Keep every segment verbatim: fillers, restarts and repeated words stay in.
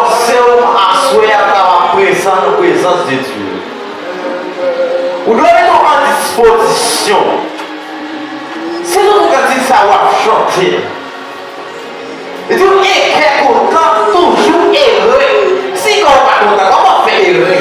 Sè w aswè a kapab prezan nan prezans de Dye. Ou dwe mete w an dispozisyon. Se tou kantik sa w ap chante. Li di w, e kè kontan toujou ere. Si kè w pa kontan, kòman w fè ere?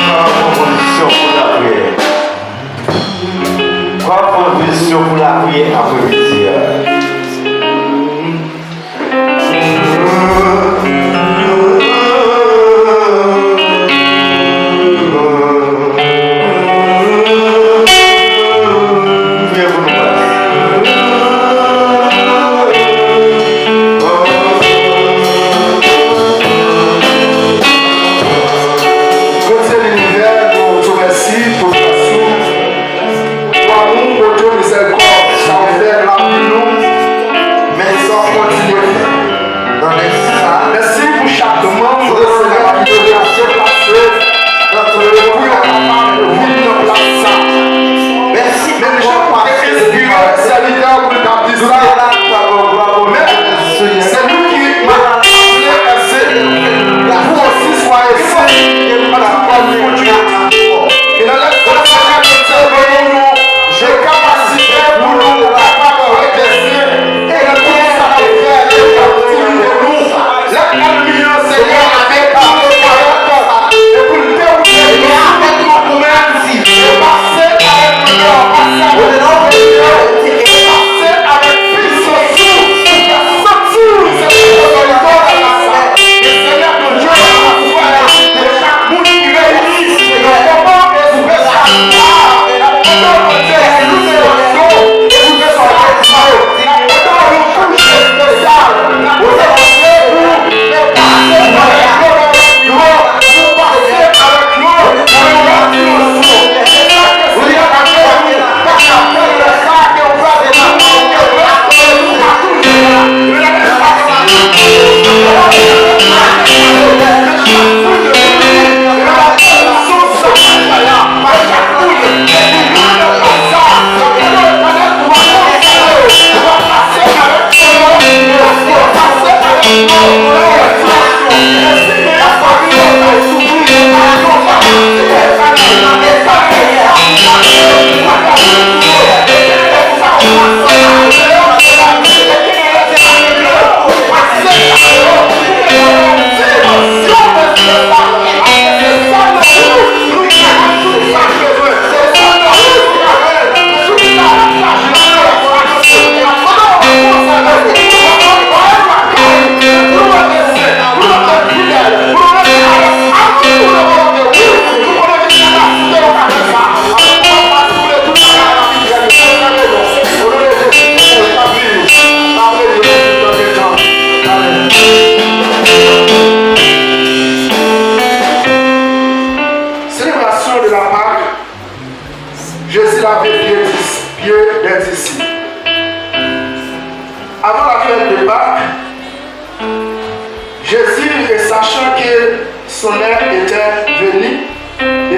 Pran pozisyon pou lapriyè. Pran pozisyon pou lapriyè apremidi a. Bondye linivè, nou di w mèsi pou gras ou, pou amou, Bondye, mizèrikòd sa w fè nan lavi nou.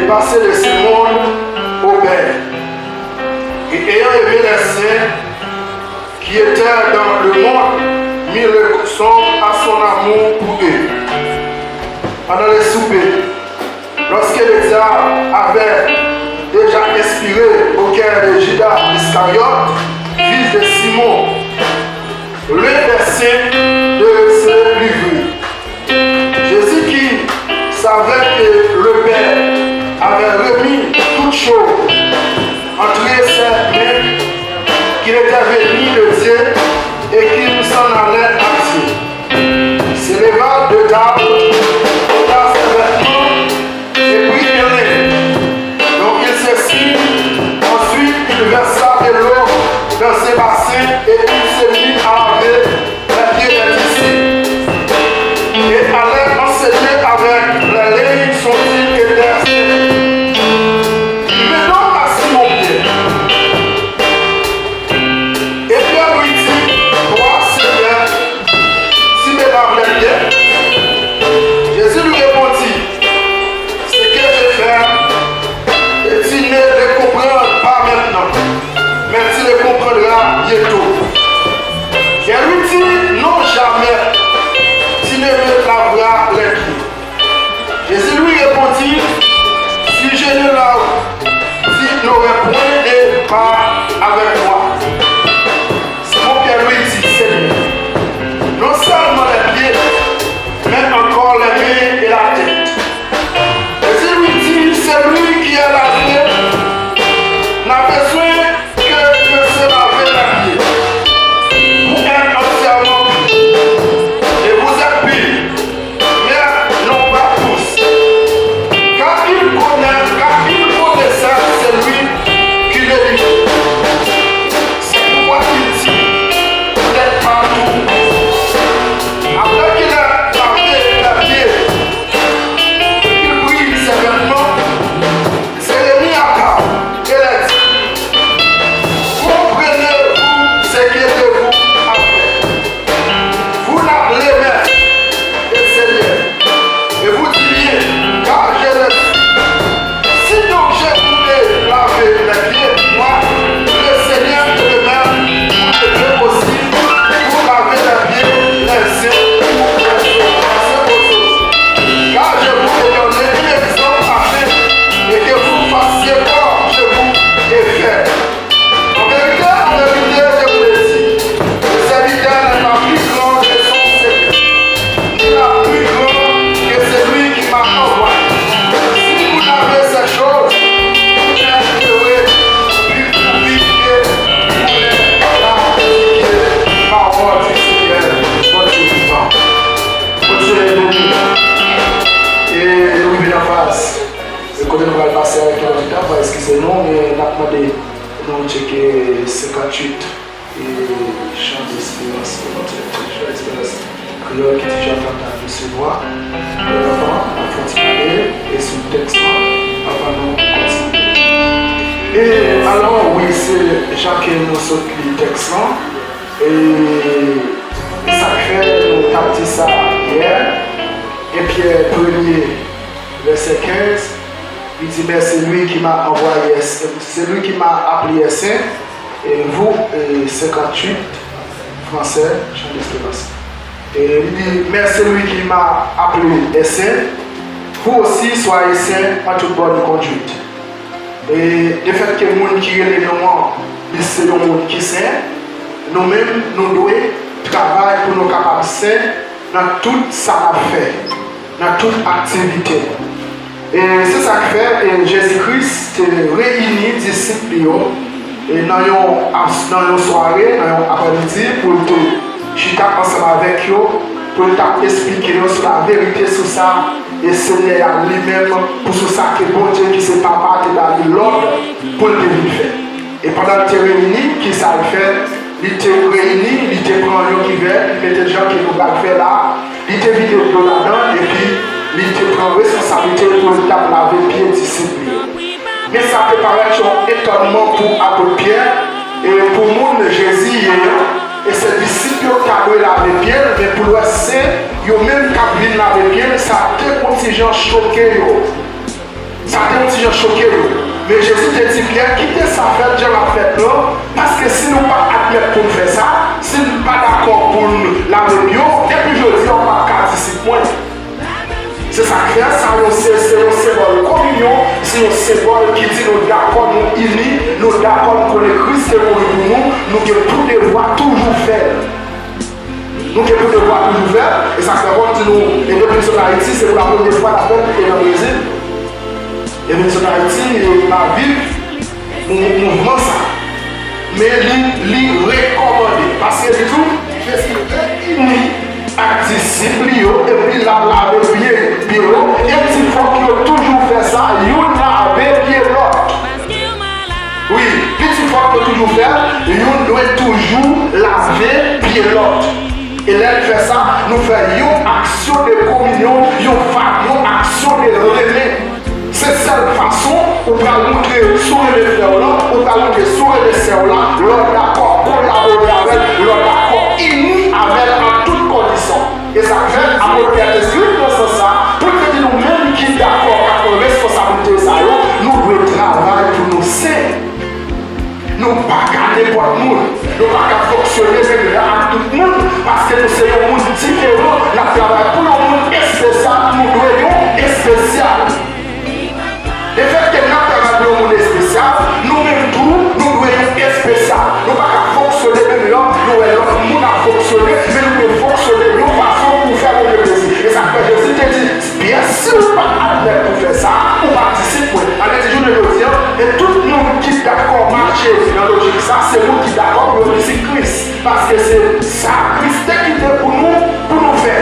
passé de ce monde au Père. Et ayant aimé les siens qui étaient dans le monde, mit le son à son amour pour eux. Pendant le souper, lorsque le diable avait déjà inspiré au cœur de Judas Iscariote, fils de Simon, l'un des saints, de se livrer. Jésus qui savait que le Père avait remis toutes choses entre ses mains, qu'il était venu de Dieu et qu'il s'en allait à Dieu, se leva de table, ôta ses vêtements et prit un linge dont il se saisit. Ensuite, il versa de l'eau dans un bassin et il se mit à laver les pieds des disciples et allait enseigner avec les linges dont ils étaient saisis. Il vint donc à Simon Pierre. Et Pierre lui dit, Toi, Seigneur, tu me laves les pieds? Jésus lui répondit, Ce que je fais, et tu ne le comprends pas maintenant, mais tu le comprendras bientôt. Et lui dit, Non, jamais tu ne me laveras les pieds. Jésus lui répondit, Si je ne lave, tu n'auras point de part avec moi. Simon Pierre lui dit, Seigneur, non seulement les pieds, mais encore les mains et la tête. Jésus lui dit, Celui qui est lavé n'a besoin que de se laver les pieds pour être entièrement pur. Et vous êtes purs, mais non pas tous. Car il connaît, car il connaissait celui qui le livrait. C'est pourquoi il dit, Vous n'êtes pas tous. Après qu'il ait lavé les pieds, il prit ses vêtements, se remit à table et leur dit, Reprenez-vous ce qui est de vous à faire. Vous n'avez le maître et Seigneur, et vous dites bien, car je le suis. Si donc je vous ai lavé les pieds, moi, le Seigneur et le Maître, vous devez aussi vous laver les pieds les uns aux autres. Car je vous ai donné un exemple afin que vous fassiez comme je vous ai fait. En vérité, en vérité, je vous le dis, le serviteur n'est pas plus grand que son Seigneur, ni pas plus grand que celui qui m'a envoyé. Si vous avez ces choses, vous êtes heureux, puis vous vivez pour les pratiquer. Parole du Seigneur, Bondye vivan. Bondye beni nou. E nou rive nan faz kote nou pral pase avèk yon lòt etap, va eskize nou, men n ap mande nou tcheke senkanntuit e Chan Desperans, Chan Desperans Kreyòl ki ti jan tantan resevwa. Anvan, n ap fè yon ti pale e sou tèks lan anvan nou kontinye. E alò, wi, se jan ke nou sot li tèks lan. E sa k fè nou t ap di sa yè, e Pyè premye, vèsè kenz, li di, Mais celui qui m'a envoyé est, celui qui m'a appelé est saint, et vous, et senkanntuit, fransè, Chan Desperans. E li di, Mais celui qui m'a appelé est saint, vous aussi soyez saints en toute bonne conduite. E lefètke moun ki rele nou an, li se yon moun ki sen, nou menm, nou dwe travay pou nou kapab sen nan tout sa n ap fè, nan tout aktivite nou. E se sa k fè, e Jezi Kris te reyini disip li yo, e nan yon, nan yon sware, nan yon aprèmidi, pou l te chita ansanm avèk yo, pou l t ap esplike yo sou laverite, sou sa e Senyè a li menm, pou sou sa ke Bondye ki se Papa te ba li lòd pou l te vin fè. E pandan l te reyini, ki sa l fè? Li te reyini, li te pran yon kivèt, li mete jan ke nou pral fè la, li te vide dlo ladan, epi li te pran responsablite pou l t ap lave pye disip li yo. Men sa te parèt yon etònman pou apot Pyè e pou moun Jezi ye an, e se disip yo k ta dwe lave pye l, men pou l wè se yo menm k ap vin lave pye l, sa te yon ti jan choke yo. Sa te yon ti jan choke yo. Men Jezi te di Pyè, kite sa fèt jan l ap fèt lan, paske si nou pa admèt pou n fè sa, si n pa dakò pou n lave pye w, depi jodi a w p ap ka disip mwen. Se sa k fè sa yon se, se yon senbòl kominyon, se yon senbòl ki di nou dakò, nou ini, nou dakò, nou konnen Kris te mouri pou nou, nou gen pou devwa toujou fè l. Nou gen pou devwa toujou fè l, e sa k fè Pòl di nou, e depi n sot Ayiti, se pou la premye fwa n ap fè l, e nan Brezil. Depi n sot Ayiti, e n ap viv mou-, mouvman sa. Men li, li rekòmande, paske li tou, Jezi reyini ak disip li yo, epi l ap lave pye, pye yo, e l di fòk yo toujou fè sa, youn lave pye lòt. Wi, li di fòk yo toujou fè l, youn dwe toujou lave pye lòt. E lè n fè sa, nou fè yon aksyon de kominyon, yon fa-, yon aksyon de renmen. Se sèl fason ou pral montre si w renmen frè w lan, ou pral montre si w renmen sè w la, lè w dakò kolabore avè l, lè w dakò ini avè l an tout kondisyon. E sa k fè apot Pyè te eskri nan sans sa, pou l te di nou menm ki dakò ak responsablite sa yo, nou dwe travay pou nou sen. Nou pa ka nenpòt moun. Nou pa ka fonksyone menm jan ak tout moun, paske nou se yon moun diferan. N ap travay pou yon moun espesyal, nou dwe yon espesyal. Lefètke n ap travay pou yon moun espesyal, nou menm tou, nou dwe yon espesyal. Nou pa ka fonksyone menm jan nou wè lòt moun ap fonksyone, men nou dwe fonksyone yon fason pou fè Bondye plezi. E sa k fè Jezi te di, Pyè, si w pa admèt pou fè sa, ou pa disip mwen. Sa vle di, jounen jodi a, e tout moun ki dakò mache nan lojik sa, se moun ki dakò pou yo disip Kris. Paske se sa Kris te kite pou nou, pou nou fè.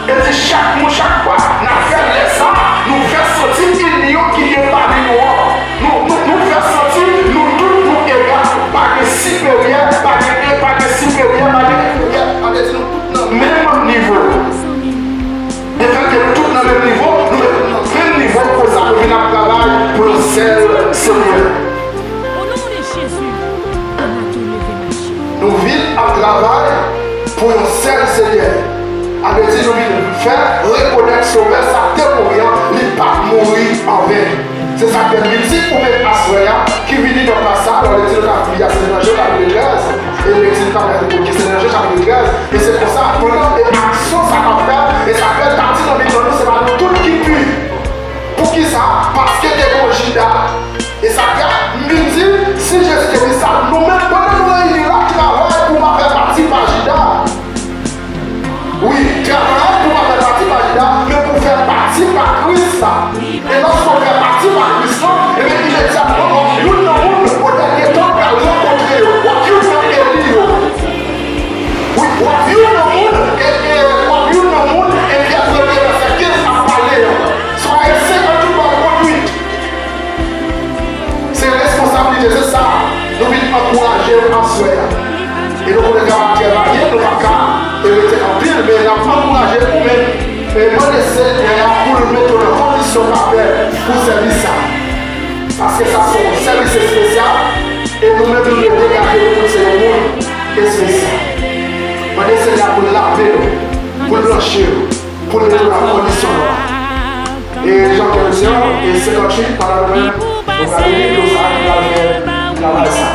E di chak moun, chak fwa n ap fè lè sa, nou fè santi inyon ki gen pami nou an. Nou, nou, nou fè santi nou tout nou egal. Pa gen siperyè, pa gen, pa gen siperyè, pa gen enferyè. Sa vle di nou tout nan menm nivo. Lefètke nou tout nan menm nivo, nou met nou nan menm nivo, konsa nou vin ap travay pou yon sèl Senyè. O non de Jezi, Anatole leve mache. Nou vin ap travay pou yon sèl Senyè. Sa vle di nou vin fè rekonèt Sovè sa k te mouri an, li pa t mouri anven. Se sa k fè mizik ou met aswè a, ki vini nan plas sa, lè w lekti nou ta fini a, se nan Jan chapit trèz, e lekti nou ta fè pou ki se nan Jan chapit trèz, e se konsa, pandan e aksyon sa k ap fèt, e sa k fè l ta di nan mitan nou, se pa nou tout ki pi. Poukisa? Paske te gen yon Jida. E sa k fè, m vin di, si Jezi te di sa, nou menm, pandan nou reyini la, travay pou pa fè pati pa Jida. Wi, travay pou pa fè pati pa Jida, men pou fè pati pa Kris la. E lòske w fè pati pa Kris la, ebyen, imedyatman, w ap youn nan moun, o dènye tan, pral rankontre yo. W ap youn nan eli yo. Wi, w ap youn nan moun, e, e, w ap youn nan moun, e Pyè premye vèsè kenz ap pale an. Soyez saints en toute bonne conduite. Se responsablite, se sa. Nou vin ankouraje w aswè a. E nou konnen travay trè varye, nou pa ka rete anpil, men n ap ankouraje ou menm. E mande Senyè a pou l mete w nan kondisyon pafè pou sèvis sa. Paske sa se yon sèvis espesyal, e nou menm nou dwe degaje nou pou se yon moun espesyal. Mande Senyè a pou l lave nou, pou l blanchi nou, pou l mete w nan kondisyon nwa. E Jan trèz an, e senkanntuit, pandan nou menm, nou pral li, nou sa, nou pral fè travay sa.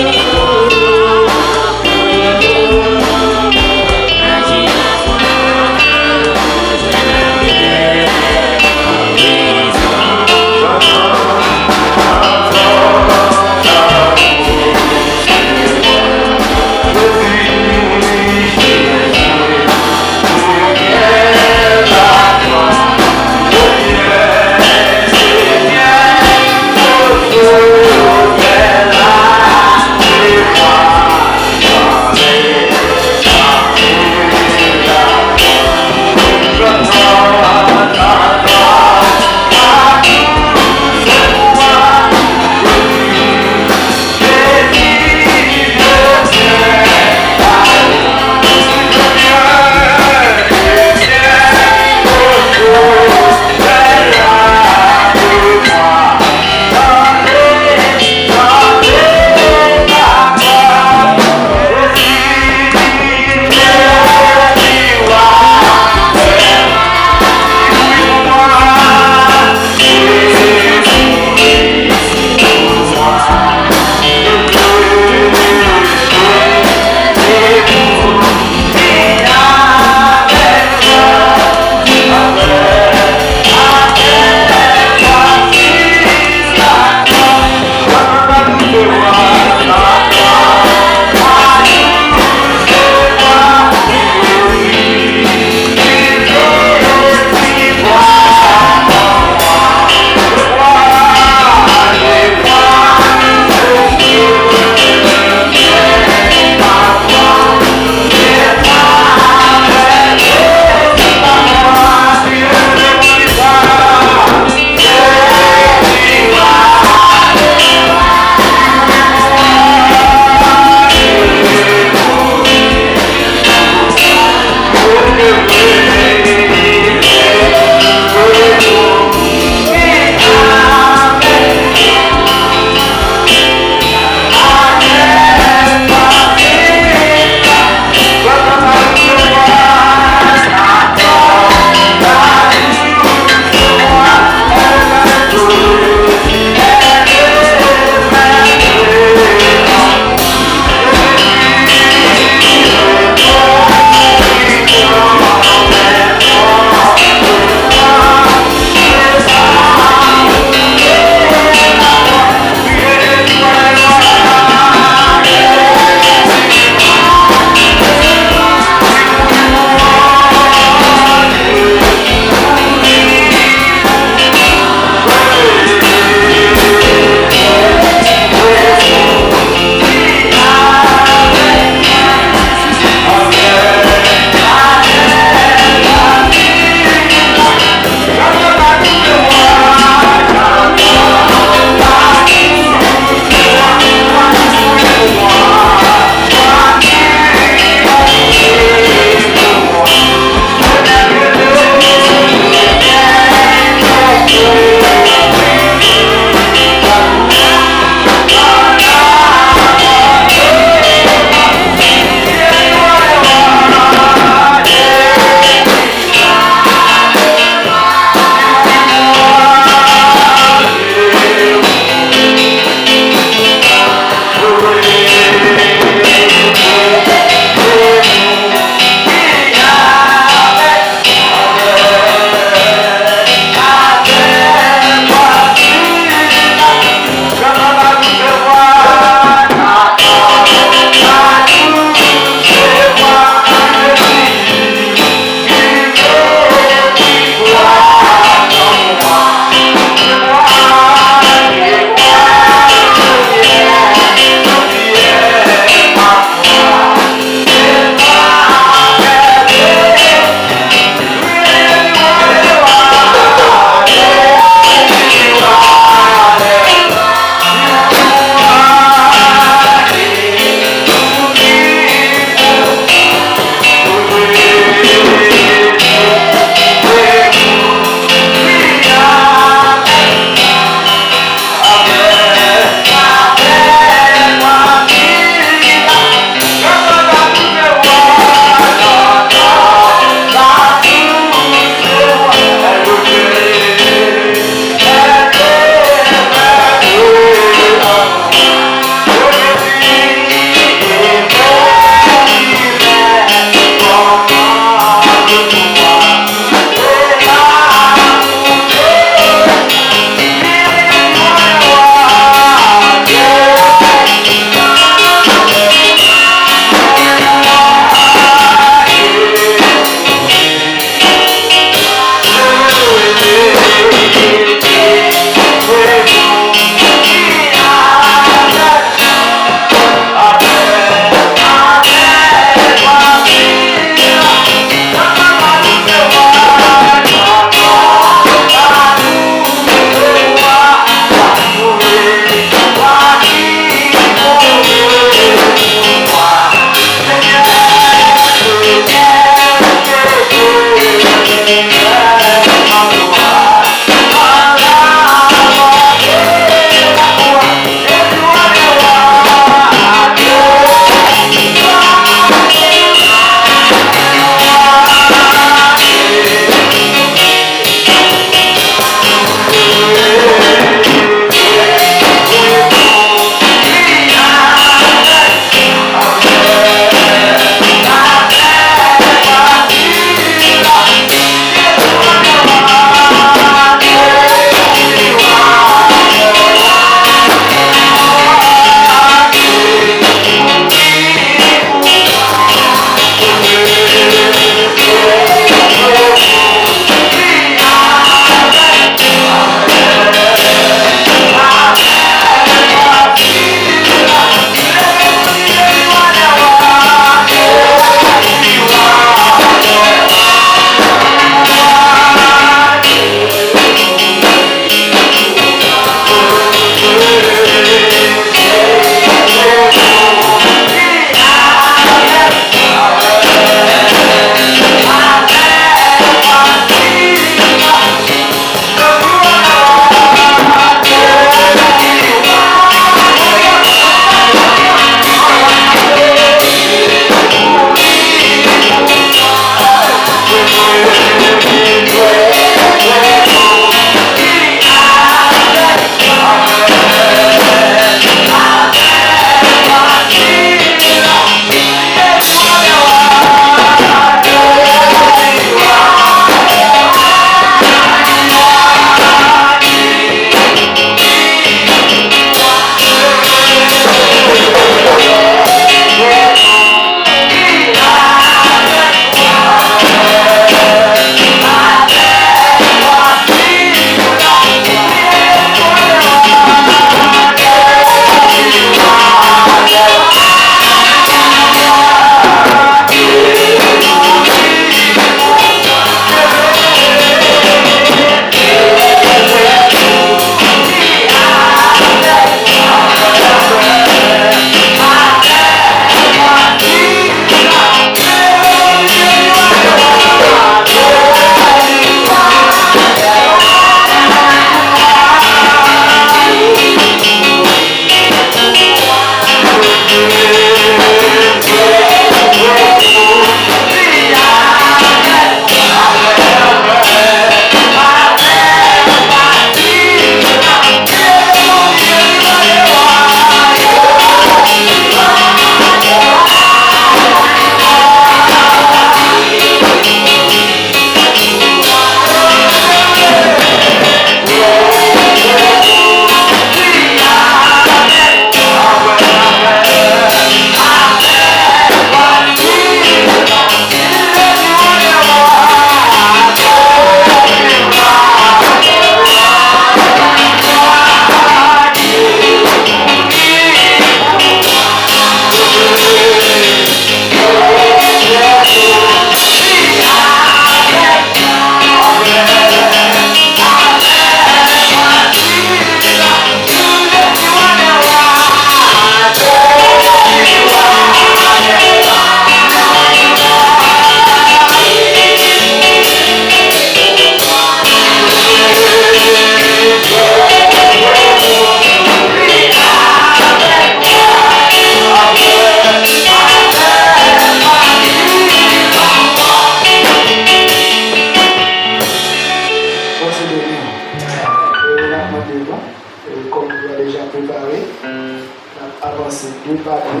Panse de pa de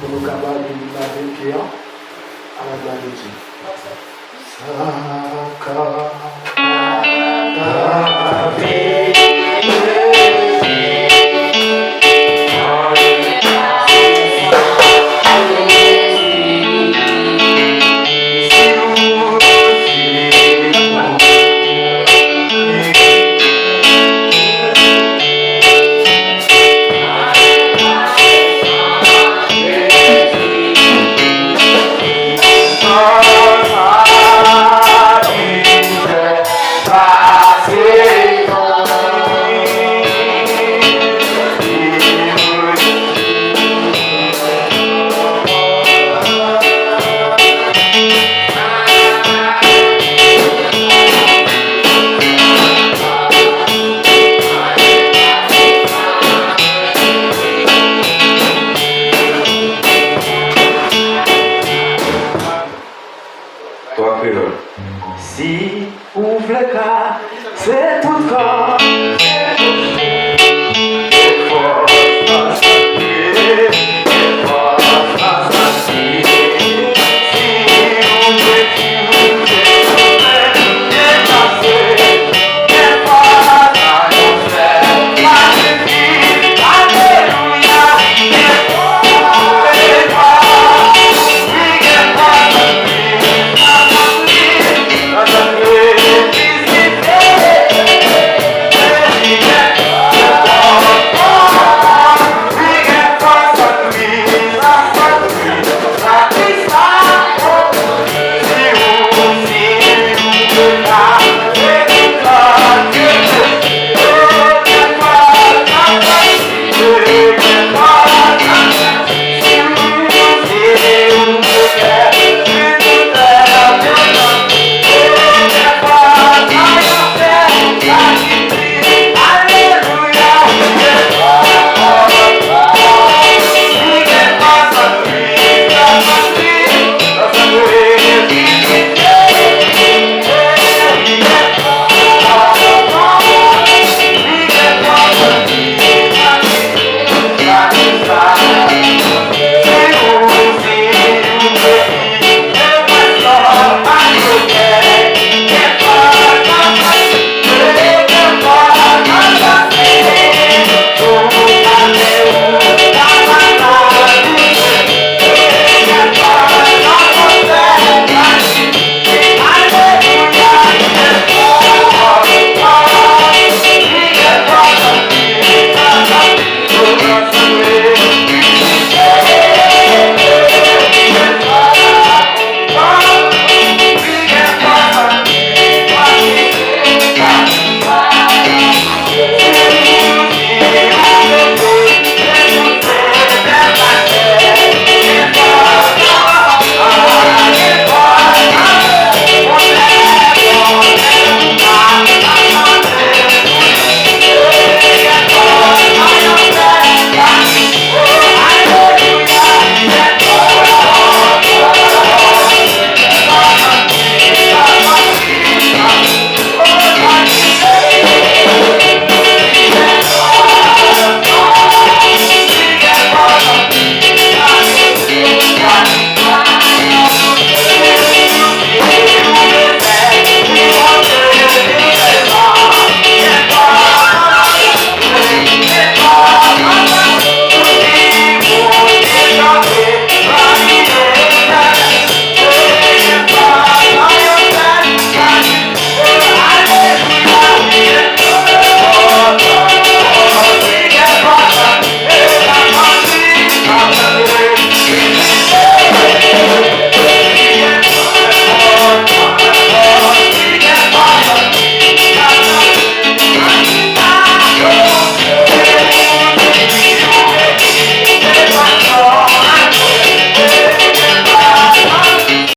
pou nou kapab vin lave kè a la glwa de Dye. Sa ka lave